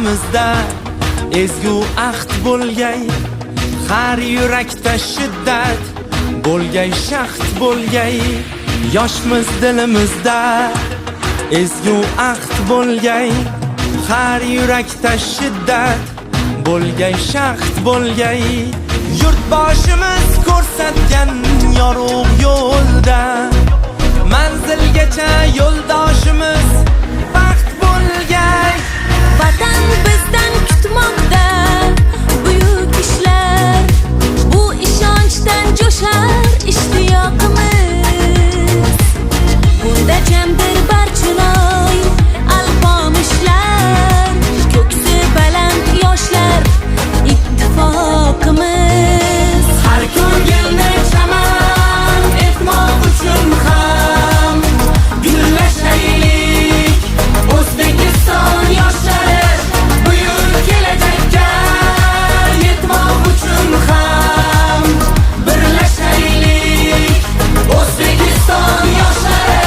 Dilimizda ezgu ahd bo'lgay, har yurakda shiddat bo'lgay, shahd bo'lgay. Yoshmiz dilimizda ezgu ahd bo'lgay, har yurakda shiddat bo'lgay, shahd bo'lgay. Yurtboshimiz ko'rsatgan yorug' yo'lda manzilgacha yo'ldoshimiz baxt bo'lgay. Vatan bizdan kutmoqda buyuk ishlar, bu ishonchdan jo'shar ishtiyoqimiz. Bunda jamdir Barchinoy, Alpomishlar, ko'ksi baland yoshlar ittifoqimiz. Har ko'ngilni chaman etmoq uchun ham gullashaylik. O'zbekiston yoshlari, buyuk kelajakka yetmoq uchun ham birlashaylik. O'zbekiston yoshlari.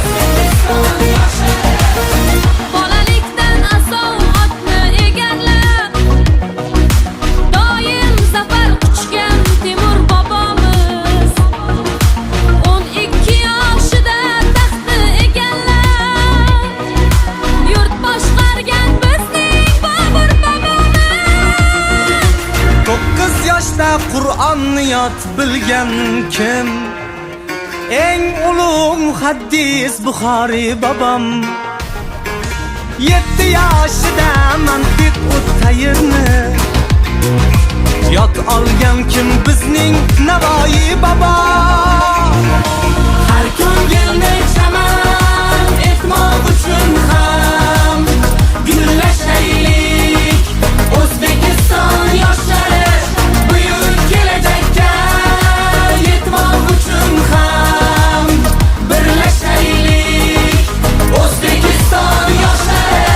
O'zbekiston yoshlari. Bolalikdan asov otni egarlab, doim zafar quchgan Temur bobomiz 12 yoshida taxtni egallab, yurt boshqargan bizning Bobur bobomiz. 9 yoshda Qur'onni yod bilgan kim? Eng ulug' muhaddis Buxoriy bobom. 7 yoshida mantiq ut tayrni yod olgan kim? Bizning Navoiy bobo. Har ko'ngilni chaman etmoq uchun ham gullashaylik. O'zbekiston yoshlari, buyuk kelajakka yetmoq uchun ham birlashaylik. O'zbekiston yoshlari.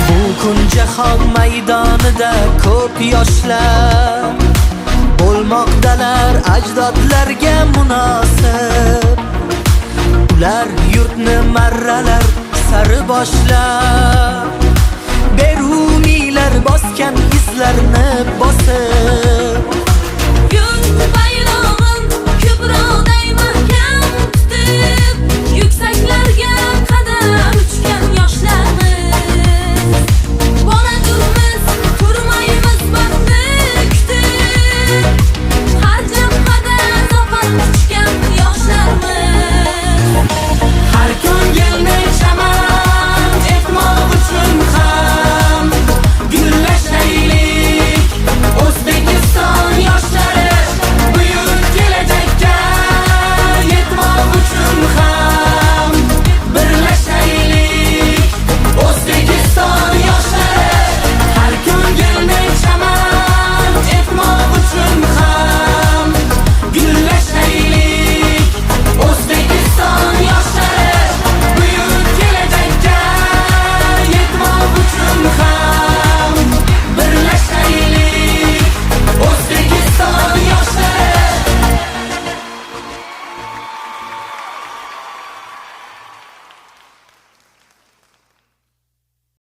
Bu kun jahon maydonida ko'p yoshlar bo'lmoqdalar ajdodlarga munosib. Ular yurtni marralar sari boshlab, Beruniylar bosgan izlarni bosib.